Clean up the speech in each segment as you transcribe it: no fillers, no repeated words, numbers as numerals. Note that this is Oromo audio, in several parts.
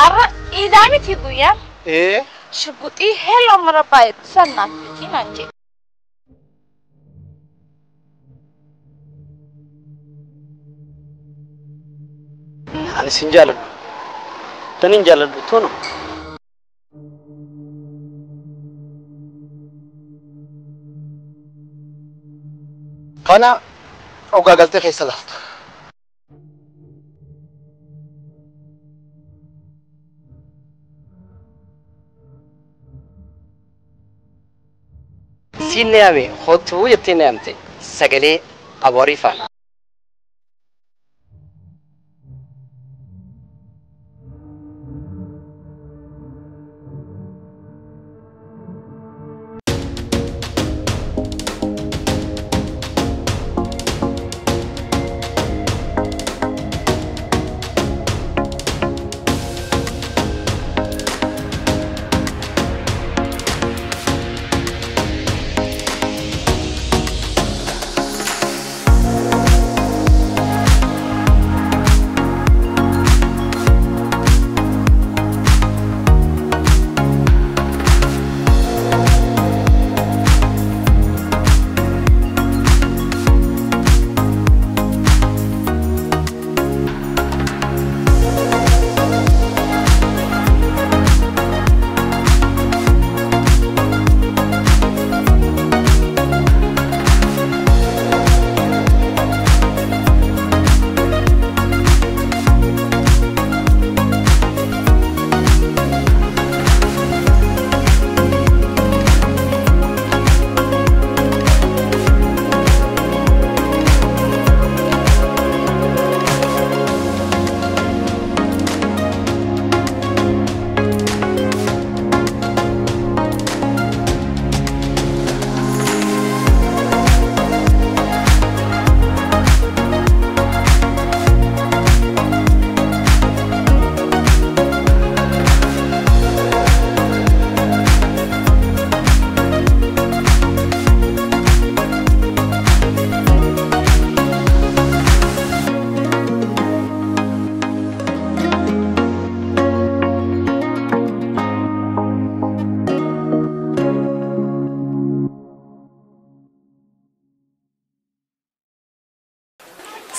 Arra iidaa miti guyyaan. Ee. Shugguxii heeloo mara baay'atu sannaaf fitinaan jedhe. Ani sin jaaladhu. Tanin jaaladhu tono. Kana ogaa galtee keessa laaltu. Siin yaame hotuu jettee na yaamte sagalee aboorii faana.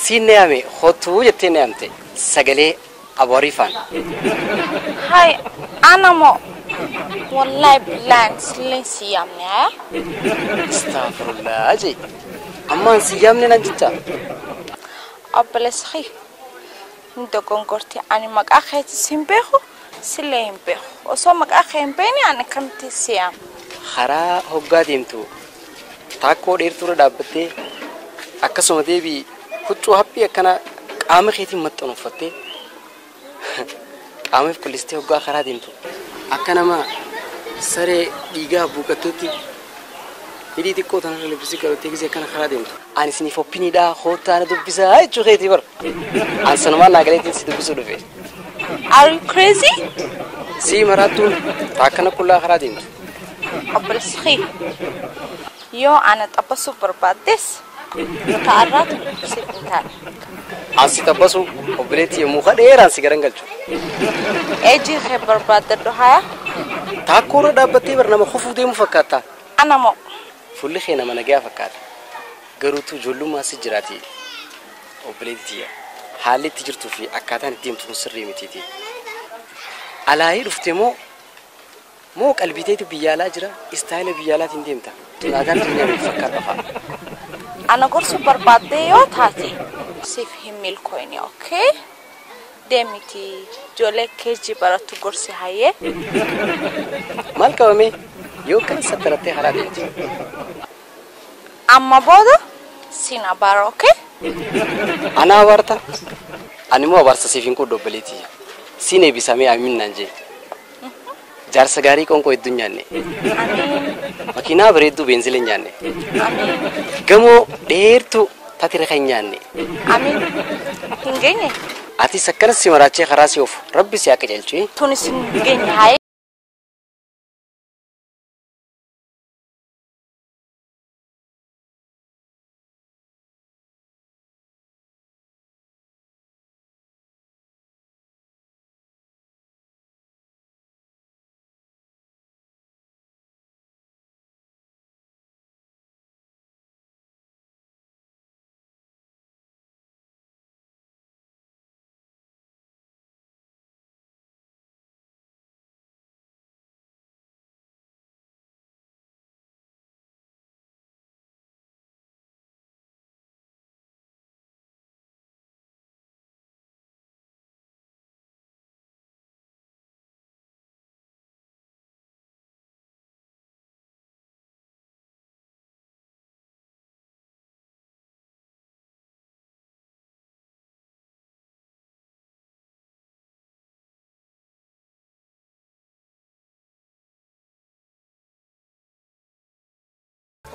Siin yaame hotuu jettee na yaamte sagalee aboorii faana. Hai, ana moo wallahi billahi silleen si yaamne haa? Astaghfirullah jee. Ammaan si yaamne naan jetta. Obboleessa kee hin dogongorte ani maqaa keetis hin beeku sillee hin beeku. Osoo maqaa kee hin beekne ani akkamitti si yaama? Karaa hoggaa deemtu taakkoo dheertuurra dhaabbattee akkasuma deebii huccuu haphii akkana qaama keetiin maxxanu uffattee qaamaaf qullistee hoggaa karaa deemtu akka nama saree dhiigaa buuqattuutti hidhii xiqqoo tanarra libbisii qabattee gisee akkana karaa deemtu. Ani isiniif oppiniidhaa hoottaa na dubbisaa jechuu keetii bara. Ani sanumaan naa galeetiin si dubbisuu dhufe. Are you crazy? Sii maraattuun taakkana qullaa karaa deemtu. Obboleessa kee yoo ana xabbasuu barbaaddes ta'arraatu siif hin taane. Ansi xabbasu obboleetti muka dheeraan si garan galchu. Ejii kee barbaadadhu haya. Taakkoorra dhaabbattee bar nama kufuu deemu fakkaata. Ana moo. Fuulli kee nama nagaa fakkaata. Garuutu ijoollummaa si jiraati. Obboleetti haalli itti jirtuu fi akkaataan itti deemtu kun sirrii mitiiti. Alaayii dhufte moo moo qalbiteetu biyya alaa jira istaayila biyya alaatiin deemta. Tunaataan keenya fakkaata fa'a. Ana gorsuu barbaaddee yoo taate siif hin milkooyne, okay? Deemiti ijoollee keejii barattu gorsi hayyee. Maal qabame yoo kana sattarattee karaa deemti. Amma booda siin abaara, okay? Ana abaarta? Ani immoo abaarsa siif hin qoodu obboleetti. Siin eebbisamee amiin naan jee. Jaarsa gaarii qoonqoo hedduu nyaanne. Amiin. Makiinaa bareedduu beenzila hin nyaanne. Amiin. Gamoo dheertuu tatira kan nyaanne. Amiin. Hin geenye? Atis akkanas si maraachee karaa si oofu rabbi si akka calchu. Tunis hin geenye haye.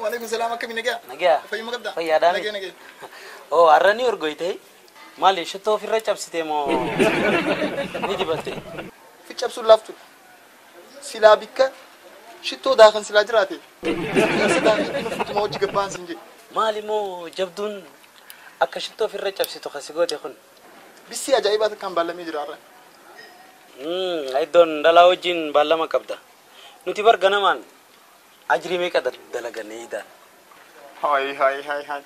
Waalaikum salaam akkami nagaa? Nagaa. Fayyuma qabdaa? Fayyaadhaa. Nagee nagee. Oo har'a ni orgoyte. Maali shittoo ofirra cabsite moo ni dibatte? Fi cabsuun laaftu. Silaa bikka shittoo daakan silaa jiraate. Isa daakii inni futuma hojii gabbaan siin jedhe. Maali moo jabduun akka shittoo ofirra cabsitu kasi goote kun? Bissii ajaa'ibaa takkaan baallamee jira har'a. Iddoon dhalaa wajjin baallama qabda. Nuti bar ganamaan ajrii meeqa dalaganne idaan. Hayi hayi hayi hayi.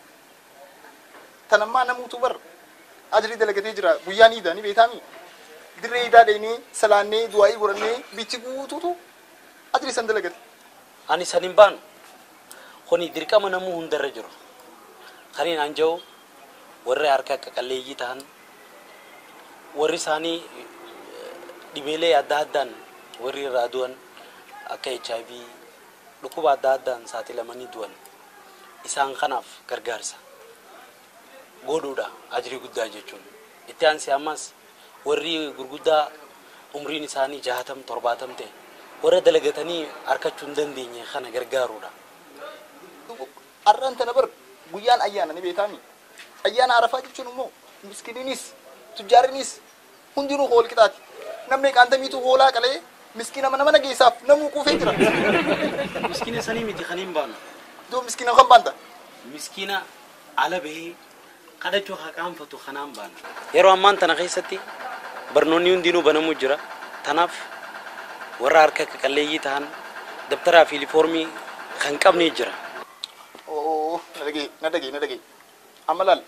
Tanammaa namuutu bar ajrii dalagatee jira guyyaan iidaa ni beektaami. Dirree iidaa dheenee salaannee du'aa'ii godhannee bichi guutuutu ajrii san dalagate. Ani san hin baanu. Kuni dirqama namuu hundarra jiru. Kaniin an jiru warri harka qaqalleeyyii ta'an warri isaanii dhibeelee adda addaan warri irraa du'an akka HIV dhukkuba adda addaan saaxilamanii du'an isaan kanaaf gargaarsa godhuudha ajrii guddaa jechuun. Itti aansee ammas warri gurguddaa umriin isaanii 60 70 ta'e warra dalagatanii harkachuu hin dandeenye kana gargaaruudha. Har'aan tana bar guyyaan ayyaana ni beektaami. Ayyaana Arafaa jechuun immoo miskiiniinis tujjaarinis hundinuu hool qixaati. Namni qaantamiitu hoolaa qalee miskiina mana mana geessaaf namuu quufee jira. Miskiina sanii miti kan hin baanu. Doo miskiina kan baanta? Miskiina ala bahee kadhachuu haa qaanfatu kanaan baana. Yeroo ammaan tana keessatti barnoonni hundinuu banamuu jira. Tanaaf warra harka qaqalleeyyii ta'an dabtaraa fi yuunifoormii kan qabne jira. Oo na dhagee na dhagee na dhagee. Amma laal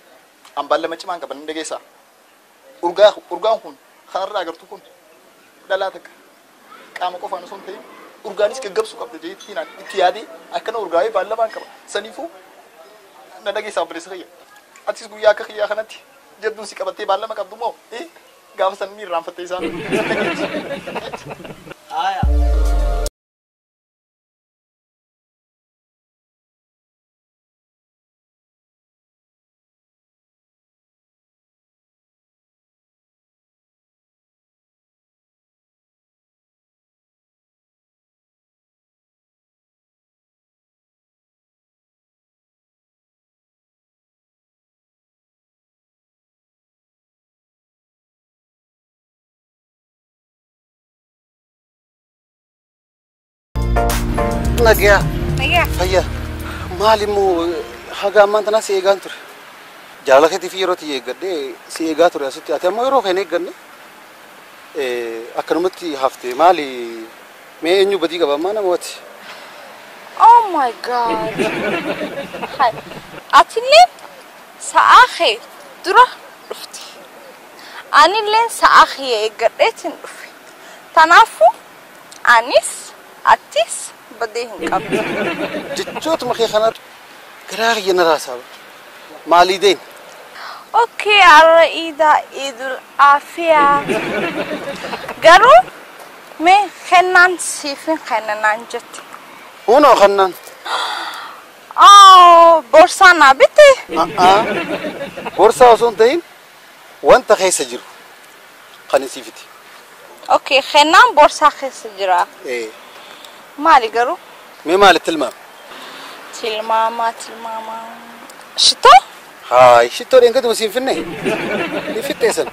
an baallama cimaan qaban ni dhageessaa. Urgaan kun kanarraa agartu kun dhalaa takka qaama qofaan osoo hin ta'in urgaanis gaggabsuu qabda jeettiin itti yaadee akkana urgaa'ee baallamaan qaba. Saniifuu na dhageessaa obboleessa kiyya. Atis guyyaa akka kiyyaa kanatti jabduun si qabattee baallama qabdu moo gaafa san ni irraanfattee isaan. Aayaa. Nagaa. Nagaa. Fayyaa. Maali immoo haga ammaan tanaa si eegaan ture. Jaalala keetii fi yeroo itti eeggadhee si eegaa ture asitti. Ati ammoo yeroo kan eegganne akkanumatti hafte maali mee eenyu badii qaba ammaa namooti? Oh my God. Hai. Atillee sa'aa kee dura dhufte. Anillee sa'aa kee eeggadheetiin dhufe. Tanaafuu anis atis badii hin qabdu. Jechootuma kee kanaatu garaa kiyya na raasaa. Maalii deen? Okay, har'a iidaa Iidul Aafiyaa. Garuu mee kennaan siifin kennanaan jette. Hunoo kennaan. Oh, boorsaa naa bitte. Boorsaa osoo hin ta'in wanta keessa jiru kan siifiti. Okay, kennaan boorsaa keessa jira. Maali garuu? Mee maali tilmaama? Tilmaama tilmaama. Shittoo? Haay, shittoo dheengatuma siin finne. Ni fixxeessan.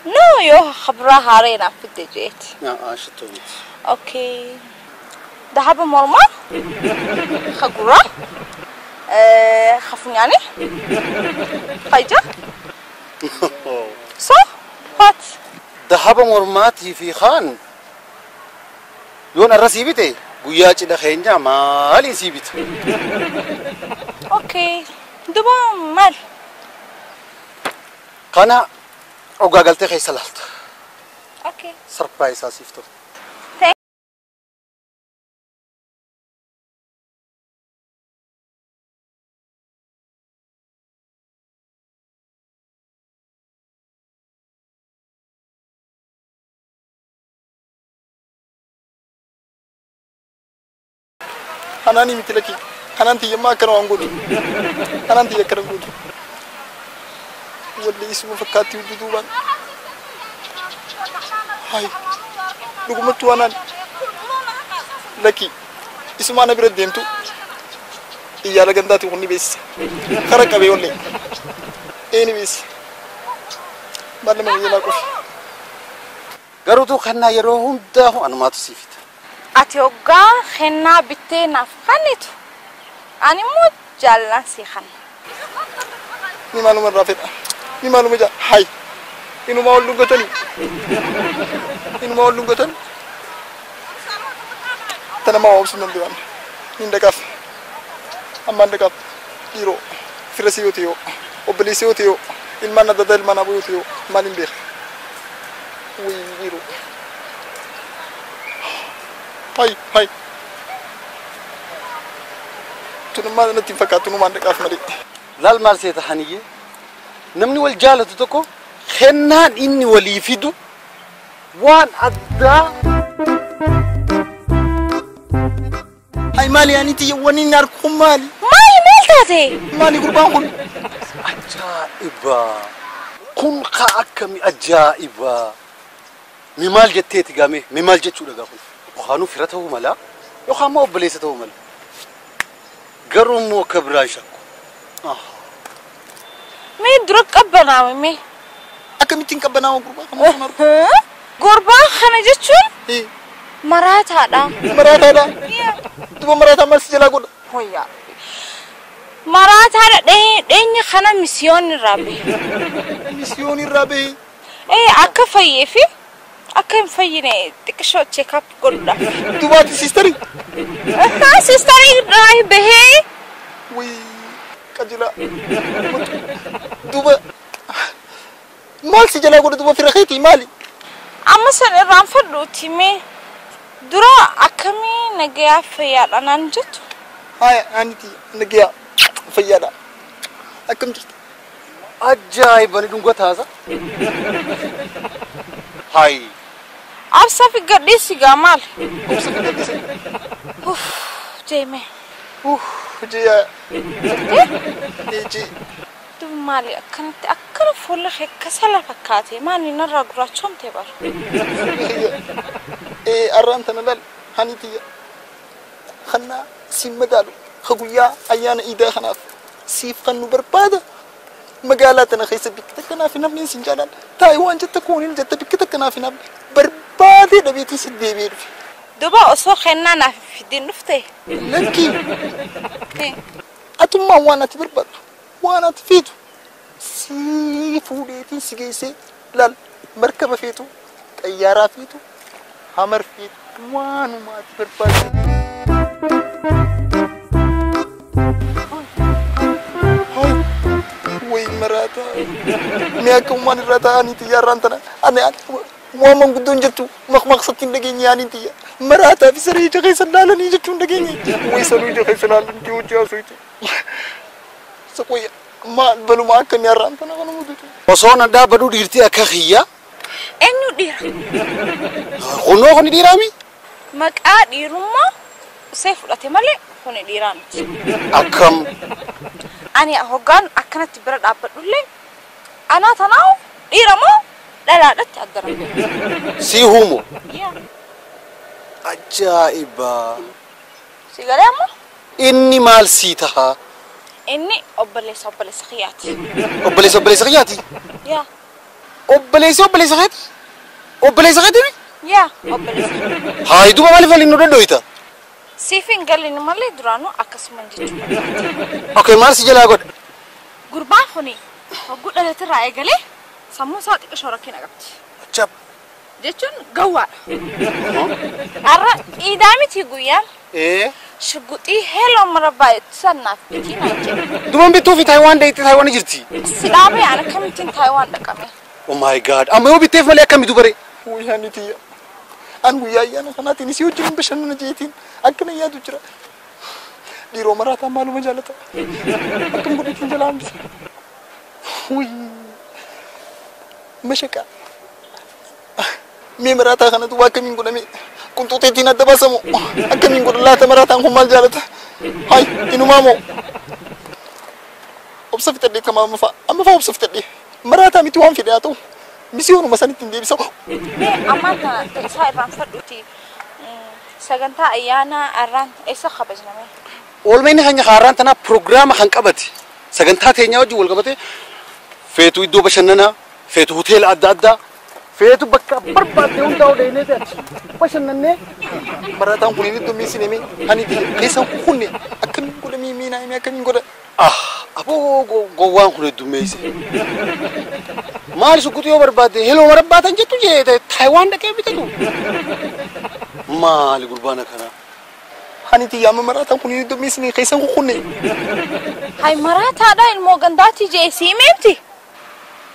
No, yoo khabraa haaree naaf fidde jeeti. Shittoo miti. Okay. Dahaba mormaa? Khaguraa? Khafunyaani? Khayja? So, what? Dahaba mormaatii fi kaan yoon arra sii bite guyyaa cidha keenya maaliin sii bita? Okay. Duba maal? Kana ogaa galtee keessa laalta. Okay. Sarpiraayisaa siif ta'u. Hanaan miti lakki. Hanaan tiyyammaa akkana waan godhu. Hanaan tiyya akkana godhu. Walli isuma fakkaatti hundi duubaan. Hayi dhugumatti waan lakki isumaa na bira deemtu. Iyyaala gandaati kun ni beeksisa. Kara qabee ollee. Ee ni beeksisa. Baallama biyya laa qofi. Garuutu kennaa yeroo hundaa anumaatu sii fida. Ati hoggaa kennaa bittee naaf kennitu. Ani immoo jaallan sii kenna. Ni maaluma irraa fedha. Ni maaluma jaa. Hay. Inumaa ol dhungatanii. Inumaa ol dhungatanii. Tana maa waamsu nan deeman. Niin dhaqaaf. Ammaan dhaqaaf. Dhiiroo. Fira si yoo ta'e yoo. Obboleessi yoo ta'e yoo. Ilmaan adda addaa ilmaan aboo yoo ta'e yoo. Maaliin beeka? Wayii dhiiroo. Hay hay. Tunummaa natti hin fakkaatu tunumaan dhaqaaf malee. Laal maal seeta haniyyee? Namni wal jaalatu tokko kennaan inni walii fidu waan addaa. Ay maali ani tiyya wanni inni argu kun maali? Maali maal taate? Maali gurbaan kun? Ajaa'iba! Kun kaa akkami ajaa'iba! Mi maal jetteeti gaamee? Mi maal jechuudha gaa kun? Yookaan fira ta'uu mala yookaan immoo obboleessa ta'uu mala. Garuu immoo akka biraan shakku. Mee dura qabbanaame mee? Akkamittiin qabbanaama gurbaa kana kun argu? Gurbaa kana jechuun maraataadha. Maraataadha? Duba maraataa maal si jalaa godha? Hoyyaa. Maraataadha dheenya kana misiyoon irraa bahe. Misiyoon irraa bahe? Ee akka fayyee fi akka hin fayyine xiqqishoo check-up godhuudhaaf. Dubaati siistarii? Siistarii irraa bahee. Wayii qajeelaa. Duba maal si jalaa godha duba fira keetii maali? Amma san irraan fadhuuti mee dura akkamii nagayaa fayyaadha naan jettu? Haya aniti nagayaa fayyaadha. Akkam jirta? Ajaa'iba ni dhungataasa. Hay. Absa fi gadhiisi gaa maal? Obsa fi gadhiisi. Uff jeeme. Uff jee. Jee. Duba maali akkanatti akkana fuula kee kasala fakkaate maali narraa gurraachoomte bara. Ee arraan tana laal hanitiyya. Kannaa siin madaalu ka guyyaa ayyaana iidaa kanaaf siif kan nu barbaada. Magaalaa tana keessa bikki takka naaf hin hafne siin jaalaan. Taayiwaan jetta kooniin jetta bikki takka naaf hin hafne. Barbaadee dhabeetii si deebi'ee dhufe. Duba osoo kennaa naaf fidin dhufte. Lakkii. Atummaan waan ati barbaaddu waan ati feetu si fuudheetiin si geessee laal markaba feetu xayyaaraa feetu hamar feetu waanuma ati barbaaddu. Wayii maraataa mee akka uumaan irraa ta'anii xiyyaarraan tana ani waan manguddoon jettu maqmaqsatti hin dhageenye ani xiyya maraataa fi saree ija keessa laalanii jechuu hin dhageenye wayi saree ija keessa laalanii hojii haasoo Sakoya maal baluma akkamii har'aan tana kana mudatu. Osoo na dhaabbadhu dhiirtii akka kiyyaa. Eenyu dhiira? Kunoo kuni dhiiraami? Maqaa dhiirummaa usee fudhate malee kuni dhiiraa miti. Akkam? Ani hoggaan akkanatti bira dhaabbadhullee anaa tanaa'u dhiira moo dhalaadhatti addana. Si huumo? Yaa. Ajaa'iba! Si galee ammoo? Inni maal sii tahaa? Inni obboleessa obboleessa kiyyaati. Obboleessa obboleessa kiyyaati? Yaa. Obboleessa obboleessa keeti? Obboleessa keeti? Yaa obboleessa. Hayi duuba maaliif waliin nu dhodhoyta? Siif hin galin malee duraanuu akkasuma jechuudha. Okay maal si jalaa godha? Gurbaan kuni hogguu dhalatirraa eegalee sammuu isaa xiqqishoo rakkina qabdi. Ajab. Jechuun gawwaadha. Har'a iidaa miti guyyaan. Ee. Shugguxii heeloo marabbaa sannaaf bitii naan jedhe. Duban bittuu fi Taayiwaan deettee Taayiwaan jirti. Si dhaabee ani akkamittiin Taayiwaan dhaqame? Oh my God. Amma yoo bitteef malee akkamitu bare? Wayii anitiyya. An guyyaa ayyaana kanaatiin isii wajjin bashannana jeetiin akkana yaadu jira. Dhiiroo maraataa maaluma jaalata? Akkam godheetiin jalaa hambisa? Wayii. Mashaqaa. Mee maraataa kanatu waa akkamiin godhame? Qunxuuxeetiin adda baasamu. Akkamiin godha laata maraataan kun maal jaalata? Hay inumaa moo? Obsa fixadhee kama amma fa'a. Amma fa'a obsa fixadhee. Maraataa miti waan fedhe haa ta'u. Misiyoonuma sanitti hin deebisa. Mee ammaan tana isaa irraan fadhuuti sagantaa ayyaana arraan eessa kabajname? Oolmayni keenya haaraan tanaa piroogiraama kan qabate sagantaa teenyaa wajjin wal qabate feetu iddoo bashannanaa feetu hoteela adda addaa feetu bakka barbaadde hundaa odeynee achi bashannannee. Maraataan kun inni dummi isin himee ani keessa kunne akkamiin godha miinaa himee akkamiin godha. Ah aboo gowwaan kun heddummeesse. Maali sukkutu yoo barbaadde heloo barbaatan jettu jee Taayiwaan dhaqee bitatu. Maali gurbaan akkanaa? Ani tiyya amma maraataan kun inni dummi isin keessa kunne. Hay maraataadha ilmoo gandaatii jee sii meemti.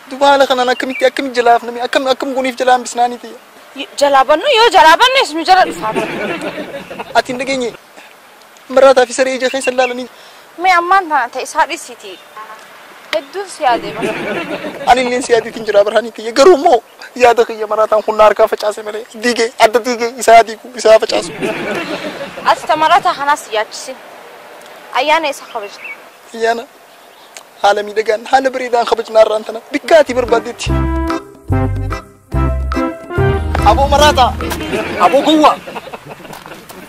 Duba haala kanaan akkamitti akkamitti jalaaf nami akkam akkam goniif jalaa hambisnaanii tiyya. Jalaa bannu yoo jalaa bannes nu jala dhufaa bara. Ati hin dhageenye maraataa fi saree ija keessa ilaalanii. Mee ammaan tana ta'e isaa dhisiiti. Hedduun si yaadee bara. Ani illee si yaadeetiin jira barhaanii tiyya garuu immoo yaada kiyya maraataan kun na harkaa facaase malee diigee adda diigee isaa diigu isaa facaasu. Ati ta maraataa kanaas si yaachisin. Ayyaana isa kabajna. Ayyaana haala miidhagaan haala bareedaan kabajnaa irraan tana bikkaatii barbaaddeetti. Aboo maraataa. Aboo gowwaa.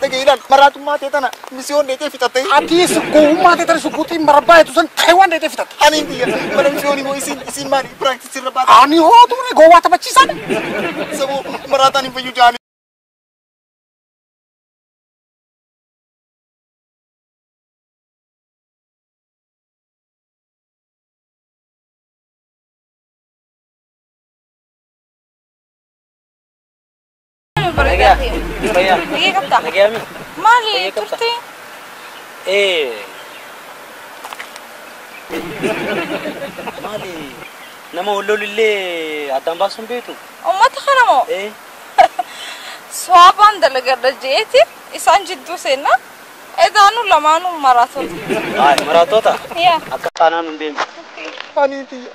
Dhagee ilaal maraatummaa ta'e tana misiyoon dheetee fixattee. Atiis gowwummaa ta'e tana sukuutiin marabbaa jettu san Taayiwaan dheetee fixatte. Ani hin biyya mana misiyoon immoo isin isin maali piraaktisii irra baata. Ani hootuun gowwaa taphachiisaadha. Saboo maraataan hin fayyu jaani. Fayyaa. Nagee qabdaa? Nagee mi? Maali Fayyaa qabda? turte? Maali nama wallolillee addaan baasuun beektu? Uummata kana moo? Suwaabaan dalagadha jeeti isaan jidduu seenna. Edaanu lamaanuu maraatota. Ay maraatota? Yaa. Akka taanaan hin deemne. Ani tiyya.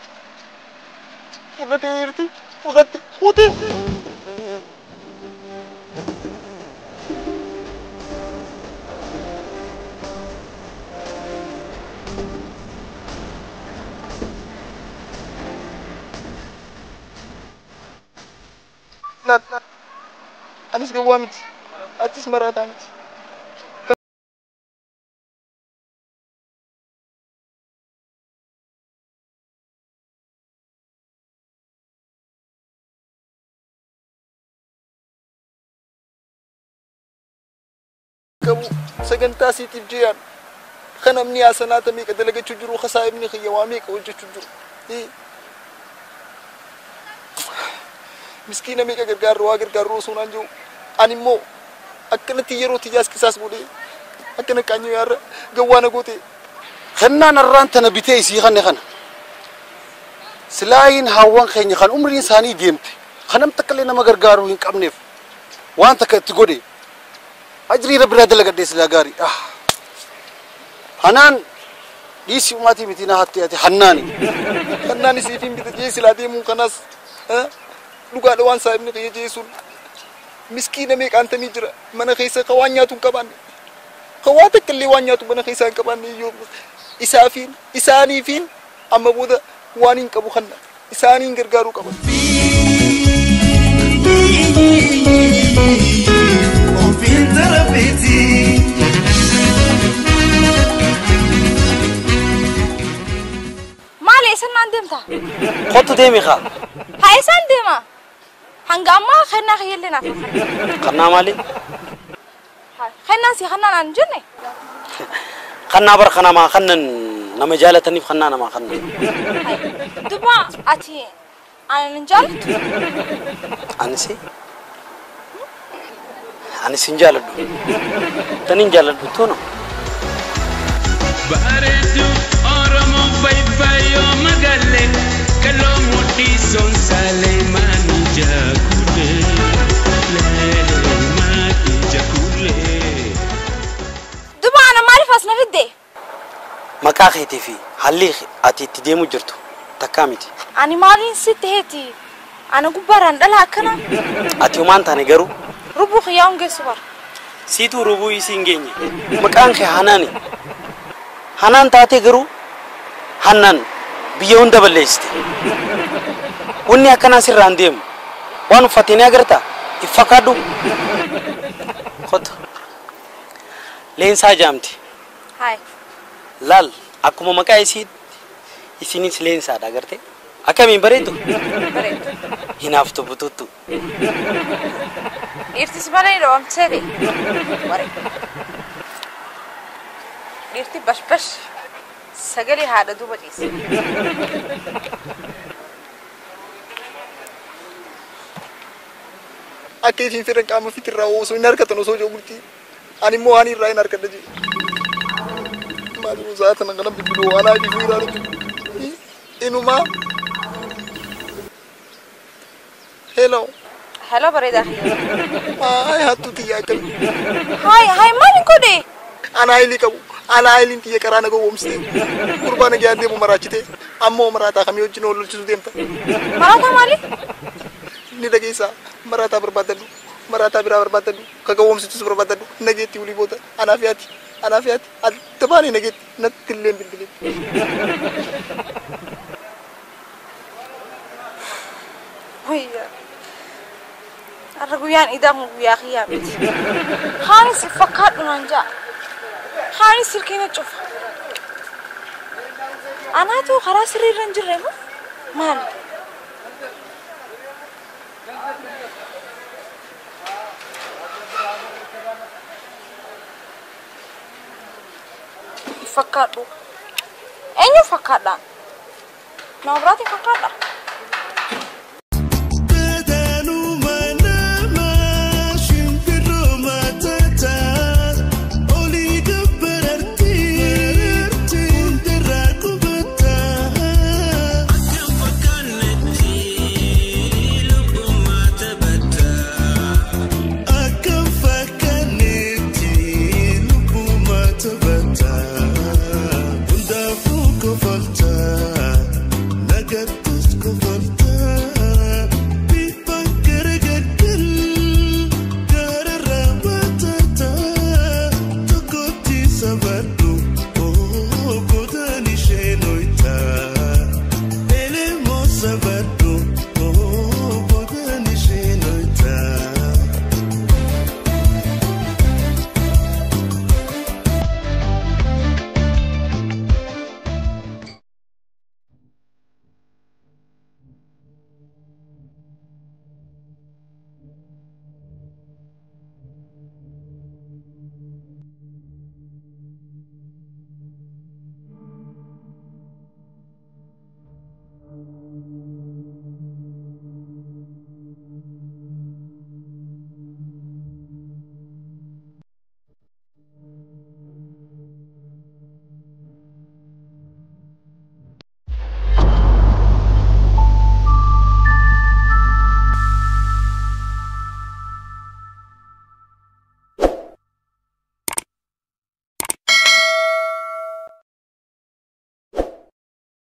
Fudhatee jirti. Fudhatte. Fuutee. Anis gowwaa miti. Atis maraataa miti. Qabu sagantaa siitiif jeeyaan kan namni haasanaata meeqa dalagachuu jiru kasaa'ibni kiyya waa meeqa hojjechuu jiru. Miskiina meeqa gargaarru waa gargaarru osoo naan jiru ani immoo akkanatti yeroo tiyyaas kisaas godhee akkana qaanyoo yaarra gawwaa na goote. Kennaan arraan tana bitee isii kanne kana. Silaayiin hawwan keenya kan umriin isaanii deemte kan namni takka illee nama gargaaruu hin qabneef waan takka itti godhe ajrii irra biraa dalagadhee silaa gaarii. Hanaan dhiisii umaatii miti na hatte ati hannaani. Hannaan isiif hin bita jee silaa deemuun kanas dhugaadha waan saahibni kiyya jee sun miskiina meeqaantamii jira mana keessa ka waan nyaatu hin qabaanne ka waa takka illee waan nyaatu mana keessa hin qabaanne iyyuu isaafiin isaaniifiin amma booda waan hin qabu kanna isaaniin gargaaruu qaba. Maali eessan naan deemta? Kottu deemi kaa. Haa eessaan deema? Hanga ammaa kennaa kiyyallee naaf hin kennu. Kannaa maali? Kennaan si kannaa naan hin jenne? Kannaa bara kanamaa kannan nama jaalataniif kannaa namaa kannan. Duba ati ani hin jaalattu? Anisi? Anis hin jaaladhu. Tan hin jaaladhu tono. Bareedu Oromoo fayyoo magaalee kaloo mudhii soonsaalee maanii jaakulee maanii jaakulee. Duba ana maaliif as na fidde? Maqaa keetii fi haalli ati itti deemu jirtu takkaa miti. Ani maaliin sitti heeti? Ana gubbaarraan dhala akkana? Ati homaan taane garuu. Rubuu kiyyaa hungeessu bara. Siituu rubuu isii hin geenye. Maqaan kee Hanaani. Hanaan taatee garuu Hannaan biyya hunda balleessite. Wanni akkanaa sirraa hin deemu. Waan uffatte ni agartaa? If fakkaadhu. Kottu. Leensaa jaamti. Haay. Laal akkuma maqaa isiitti isinis leensaadha agartee. Akkamiin bareedu? Bareedu. Hinaaftu bututtu. Dhiirtis malee ni dhoowwamteeti. Bareedu. Dhiirti bashbash sagalee haadha duuba ciise. Akka isin fedhan qaama ofiitirraa osoo hin argatan osoo jiru bultii. Ani immoo waan irraa hin argadha jee. Maali sa'a tana kana bilbiluu waan ajibuu irraa jiru. Inumaa. Hello. Hello bareedaa. Haay hattuu tiyya akkami. Haay haay maali godhe? Ana haayilii qabu. Ana haayiliin tiyya karaa na gowwoomsite. Gurbaa na giyaan deemu maraachite. Ammoo maraataa kamii wajjin wal lolchisuu deemta. Maraataa maali? Ni dhageessaa. Maraataa barbaadadhu. Maraataa biraa barbaadadhu. Ka gowwoomsitus barbaadadhu. Nageetti ulii booda. Anaa fi ati. Anaa fi ati. Adda baanee nageetti. Natti illee hin bilbilin. Wayya. Har'a guyyaan idaa kun guyyaa kiyyaa miti. Kaanis fakkaadhu naan ja'a. Kaanis silkii na cufa. Anaatu karaa sirrii irra hin jirre moo maali? Fakkaadhu. Eenyu fakkaadha? Nama biraatiin fakkaadha?